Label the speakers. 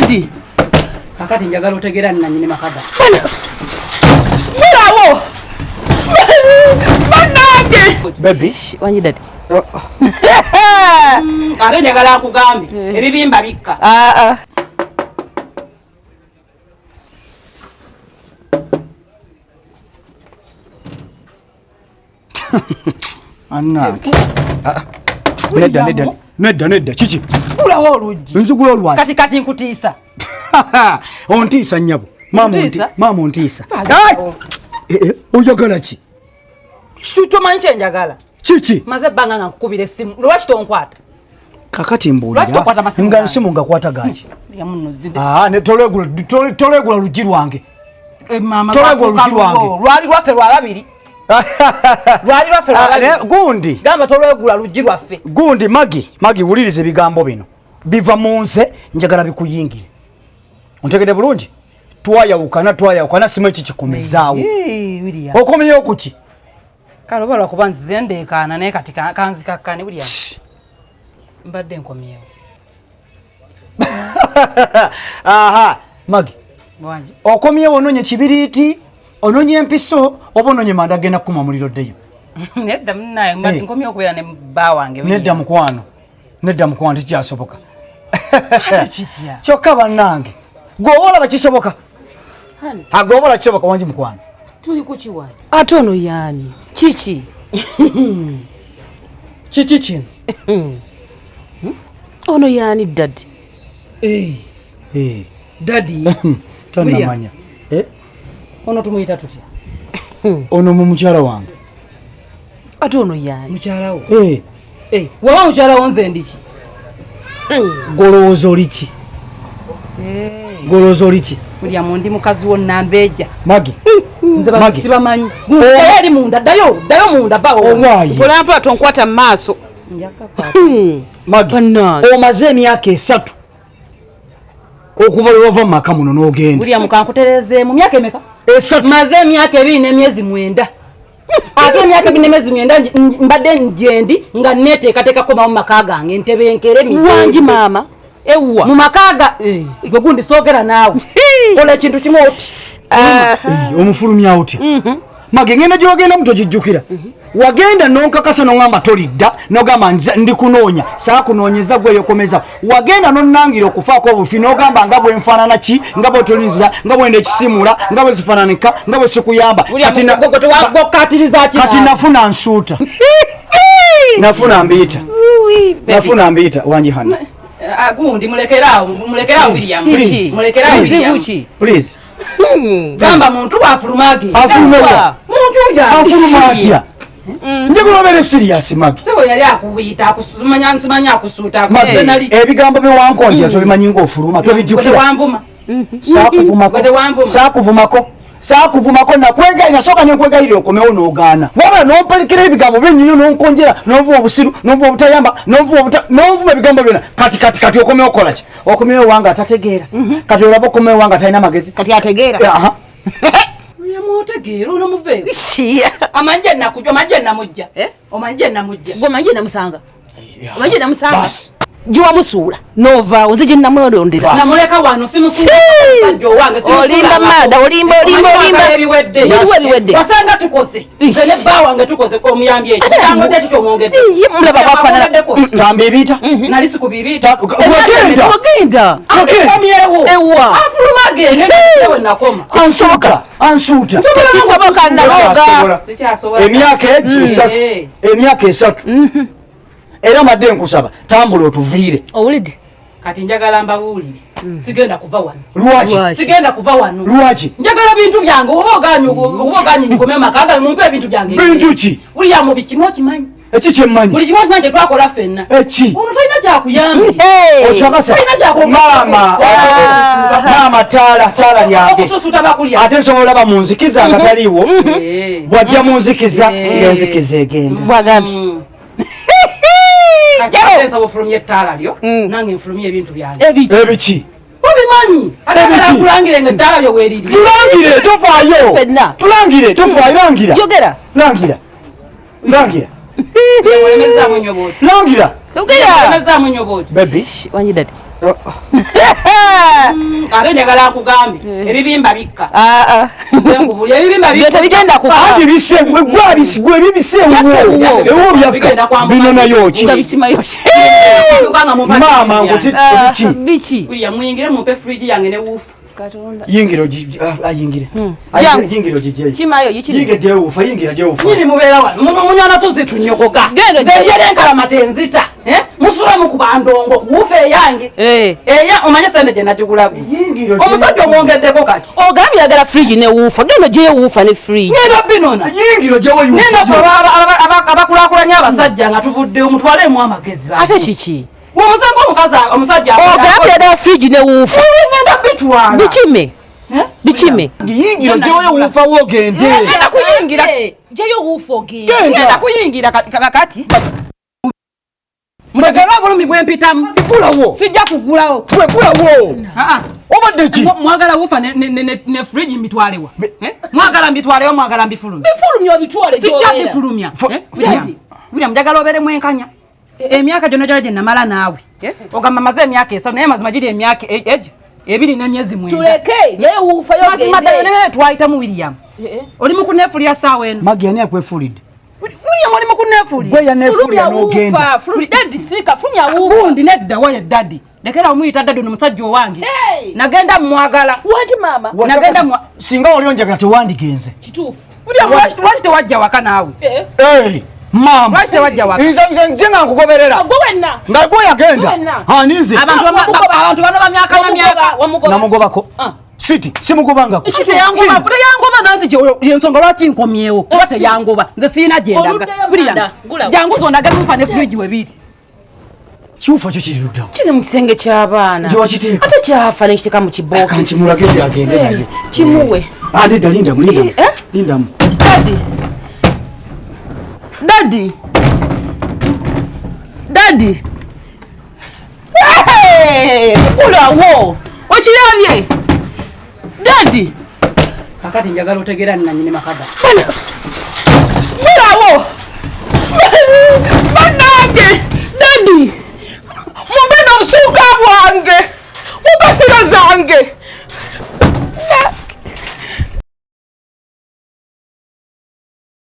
Speaker 1: Daddy.
Speaker 2: Kakati njagala otegeera nanyini makaga.
Speaker 1: Mulawo. Banange.
Speaker 3: Baby.
Speaker 1: Wanyi daddy.
Speaker 2: Ate njagala nkugambe ebibimba bikka.
Speaker 1: Ah ah.
Speaker 3: Anange. Nedda nedda nedda nedda kiki?
Speaker 2: Gulawo oluggi.
Speaker 3: Nzigula olwange.
Speaker 2: Kati kati nkutiisa.
Speaker 3: Ontiisa nnyabo. Maama onti, maama ontiisa. Oyagala ki?
Speaker 2: Tomanyi kye njagala.
Speaker 3: Kiki?
Speaker 2: Maze ebbanga nga nkukubira essimu. Lwaki tonkwata?
Speaker 3: Kakati mbuulira nga nsimu ngakwata gaki? Ah, ne tolegula tolegula luggi lwange. Tolegula luggi lwange.
Speaker 2: Lwali lwaffe lwa babiri. Lwali lwaffe lwa babiri.
Speaker 3: Gundi.
Speaker 2: Gamba tolegula luggi lwaffe.
Speaker 3: Gundi Magi, Magi wuliriza ebigambo bino. Biva mu nze njagala bikuyingire. Ontegedde bulungi? Twayawukana twayawukana simanyi kikikomezaawo. Okomyeyo ku ki?
Speaker 2: Kale oba lwakuba nzize ndeekaana naye kati kanzikakkane William. Mbadde nkomyewo.
Speaker 3: Aha, Magi. Okomyewo ononye kibiriiti, ononye empiso oba ononye manda genda kukuma muliro ddeyo?
Speaker 2: Nedda munnaye, mbadde nkomyewo okubeera ne bba wange.
Speaker 3: Nedda mukwano. Nedda mukwano tekikyasoboka. Kyokka bannange, gwe oba olaba kisoboka? Gwe oba olaba kisoboka wangi mukwano?
Speaker 1: Tuli ku kiwani. Ate ono yaani? Kiki?
Speaker 2: Kiki kino?
Speaker 1: Ono yaani daddy?
Speaker 2: Daddy.
Speaker 3: Tonamanya.
Speaker 2: Ono tumuyita tutya?
Speaker 3: Ono mu mukyala wange.
Speaker 1: Ate ono yaani?
Speaker 2: Mukyala wo? Waba mukyala wo nze ndiki?
Speaker 3: Golowooza oli ki? Golowooza oli ki?
Speaker 2: William ndi mukazi wo Nambeja.
Speaker 3: Magi.
Speaker 2: Nze sibamanyi. Eri munda ddayo ddayo munda bawo.
Speaker 3: Owaaye.
Speaker 1: Mpola mpola tonkwata mu maaso.
Speaker 3: Magi. Omaze emyaka 3 okuva lwe wava mu maka muno n'ogenda.
Speaker 2: William kankutereezeemu myaka emeka?
Speaker 3: 3.
Speaker 2: Maze emyaka 2 n'emyezi 9. Ate emyaka 2 n'emyezi 9 mbadde njendi nga neeteekateeka komawo mu maka gange ntebenkere
Speaker 1: mirembe. Wangi maama. Ewa.
Speaker 2: Mu maka gwe gundi soogera naawe. Kola ekintu kimu oti.
Speaker 3: Omufulumya otya? Mage ngenda gy'ogenda mu togijjukira. Wagenda n'onkakasa n'oŋŋamba tolidda n'ogamba ndi kunoonya saakunoonyeza gwe yokomeza. Wagenda n'onnangira okufaako obufi n'ogamba nga bwe nfaanana ki nga bwe tolinzira nga bwe ndekisimula nga bwe zifaananika nga bwe sikuyamba. Kati nafuna nsuuta. Nafuna mbiita. Nafuna mbiita wangi hano.
Speaker 2: Gundi mulekeraawo mulekeraawo William. Mulekeraawo William.
Speaker 3: Please.
Speaker 2: Gamba muntu bw'afuluma agenda.
Speaker 3: Afuluma wa?
Speaker 2: Muntu oyo
Speaker 3: afuluma atya? Njagala obeere serious Magi.
Speaker 2: Sebo yali akuyita akusumanya nsimanya akusuuta.
Speaker 3: Ebigambo bye wankonjera tobimanyi ng'ofuluma tobijjukira. Saakuvumako. Saakuvumako. Saakuvumako nakwegayirira nasooka ne nkwegayirira okomewo n'ogaana. Wabula n'omperekera ebigambo binnyinyo n'onkonjera n'onvuma obusiru n'onvuma obutayamba n'onvuma ebigambo byonna. Kati kati kati okomewo kola ki? Okomewo wange atategeera. Kati olaba okomewo wange atalina magezi.
Speaker 1: Kati ategeera.
Speaker 2: Yamutegeera ono muveewo. Amanje nakujja amanje namujja. Omanje namujja.
Speaker 1: Gwe manje namusanga. Omanje namusanga. Giwamusuula n'ovaawo nze gye namulondera.
Speaker 2: Namuleka wano simusuula. Owange simusuula.
Speaker 1: Olimba maada olimba olimba olimba.
Speaker 2: Ebiwedde.
Speaker 1: Ebiwedde.
Speaker 2: Wasanga tukoze. Nze ne bba wange tukoze ko omuyambi ekyo. Kigambo kye kikyomwongedde.
Speaker 1: Mulaba bwafaanana.
Speaker 3: Tambibiita.
Speaker 2: Nali sikubibiita.
Speaker 3: Wagenda.
Speaker 1: Wagenda.
Speaker 2: Akomyewo.
Speaker 1: Ewa.
Speaker 2: Afuluma agende ewe nakoma.
Speaker 3: Ansoboka. Ansuuta.
Speaker 1: Kisoboka naloga.
Speaker 2: Sikyasobola.
Speaker 3: Emyaka 3. Emyaka 3. Era madde nkusaba tambula otuviire.
Speaker 1: Owulidde?
Speaker 2: Kati njagala mbabuulire. Sigenda kuva wano.
Speaker 3: Lwaki?
Speaker 2: Sigenda kuva wano.
Speaker 3: Lwaki?
Speaker 2: Njagala bintu byange oba ogaanye oba ogaanye nkome maka gange mumpe ebintu byange.
Speaker 3: Bintu ki?
Speaker 2: William bikimu okimanyi.
Speaker 3: Eki kye mmanyi?
Speaker 2: Buli kimu okimanyi kye twakola ffenna.
Speaker 3: Eki?
Speaker 2: Ono talina kyakuyambye.
Speaker 3: Okyakasa?
Speaker 2: Talina kyakuyambye.
Speaker 3: Maama, maama taala taala lyange.
Speaker 2: Okususuta bakulya.
Speaker 3: Ate nsobola olaba mu nzikiza nga taliiwo. Bw'ajja mu nzikiza ng'enzikiza egenda.
Speaker 1: Bw'agambye.
Speaker 2: Kati ate nsaba ofulumye ettaala lyo nange nfulumye ebintu byange.
Speaker 3: Ebiki?
Speaker 2: Obimanyi? Ate kulangire nga ettaala lyo weeriri.
Speaker 3: Tulangire tofaayo. Tulangire tofaayo langira.
Speaker 1: Yogera.
Speaker 3: Langira. Langira.
Speaker 2: Olemezaamu nnyo bw'oti.
Speaker 3: Langira.
Speaker 1: Yogera.
Speaker 2: Olemezaamu nnyo bw'oti.
Speaker 3: Baby.
Speaker 1: Wangi daddy.
Speaker 2: Ate njagala nkugambe ebibimba bikka. Ebibimba bikka
Speaker 1: tebigenda kukka.
Speaker 3: Anti bise gwe bisigwe bibise ewo. Ewo byakka. Bino nayo ki?
Speaker 1: Ndabisimayo ki?
Speaker 3: Mama nguti biki?
Speaker 1: Biki?
Speaker 2: William muyingire mumpe fridge yange ne wuufa.
Speaker 1: Katonda.
Speaker 3: Yingira ayingire. Yingira ogijeyo.
Speaker 1: Kimayo yikiri.
Speaker 3: Yingira jewufa yingira jewufa.
Speaker 2: Nyini mubeera wano. Munywana tuzi tunyogoga. Nze enkalama tenzita. Musula mu kubandongo wuufa eyange. Eya omanye sente gye nagigulago. Omusajja omwongeddeko kati.
Speaker 1: Ogambye ayagala fridge ne wuufa. Genda oggyeyo wuufa ne fridge.
Speaker 2: Ngenda binona.
Speaker 3: Yingira oggyeyo wuufa.
Speaker 2: Ngenda ffe abakulaakulanya abasajja nga tuvuddeyo mutwaleemu amagezi.
Speaker 1: Ate kiki?
Speaker 2: Omusango omukazi omusajja
Speaker 1: ogambye ayagala fridge ne wuufa.
Speaker 2: Ngenda bitwala.
Speaker 1: Bikime. Bikime.
Speaker 3: Yingira oggyeyo wuufa w'ogende.
Speaker 2: Ngenda kuyingira.
Speaker 1: Gyeyo wuufa ogende.
Speaker 2: Ngenda kuyingira kakati. Mulekere obulumi bwe mpitamu.
Speaker 3: Gulawo.
Speaker 2: Sijja kugulawo.
Speaker 3: Gwe gulawo. Obadde ki?
Speaker 2: Mwagala wuufa ne fridge mbitwalewa. Mwagala mbitwalewa mwagala mbifulumye.
Speaker 1: Bifulumye obitwale
Speaker 2: gy'obeera. Sijja bifulumya. William njagala obeere mwenkanya. Emyaka gyonna gyonna gye namala naawe. Ogamba maze emyaka 3 naye mazima giri emyaka egyo 2 n'emyezi 9.
Speaker 1: Tuleke ye wuufa yo
Speaker 2: gende. Mazima ddala ne twayitamu William. Oli mu kuneefulira ssaawa eno.
Speaker 3: Maggie ani akwefuulidde?
Speaker 2: William oli mu kuneefulira.
Speaker 3: Gwe yaneefulira n'ogenda.
Speaker 1: Daddy sika fulumya wuufa.
Speaker 2: Gundi nedda waye daddy. Lekera omuyita daddy ono musajja owange. Nagenda mwagala.
Speaker 1: Wanti maama.
Speaker 2: Nagenda
Speaker 3: singa oli onjagala tewandigenze.
Speaker 1: Kituufu.
Speaker 2: William lwaki tewajja waka naawe?
Speaker 3: Mama.
Speaker 2: Lwaki tewajja waka?
Speaker 3: Nze nze nga nkugoberera.
Speaker 1: Gwe wenna.
Speaker 3: Nga gwe yagenda. Anize.
Speaker 2: Abantu bano ba myaka na myaka.
Speaker 3: Namugobako. Siti simugobangako.
Speaker 2: Teyangoba nanti yensonga lwaki nkomyewo kuba teyangoba nze sirina gye ndaga. William jangu zondaga wuufa ne fridge webiri.
Speaker 3: Kiwufa kyo kiri luddawo.
Speaker 1: Kiri mu kisenge ky'abaana.
Speaker 3: Gye wakiteeka.
Speaker 1: Ate kyafa ne nkiteeka mu kibookisi.
Speaker 3: Kankimulage gy'agende naye.
Speaker 1: Kimuwe.
Speaker 3: Nedda lindamu lindamu. Lindamu.
Speaker 1: Daddy. Daddy. Daddy. Gulawo. Okirabye. Daddy.
Speaker 2: Kakati njagala otegeera nannyini makaga.
Speaker 1: Gulawo. Bannange. Daddy. Mumbe n'obusuuka bwange. Mumbe piro zange.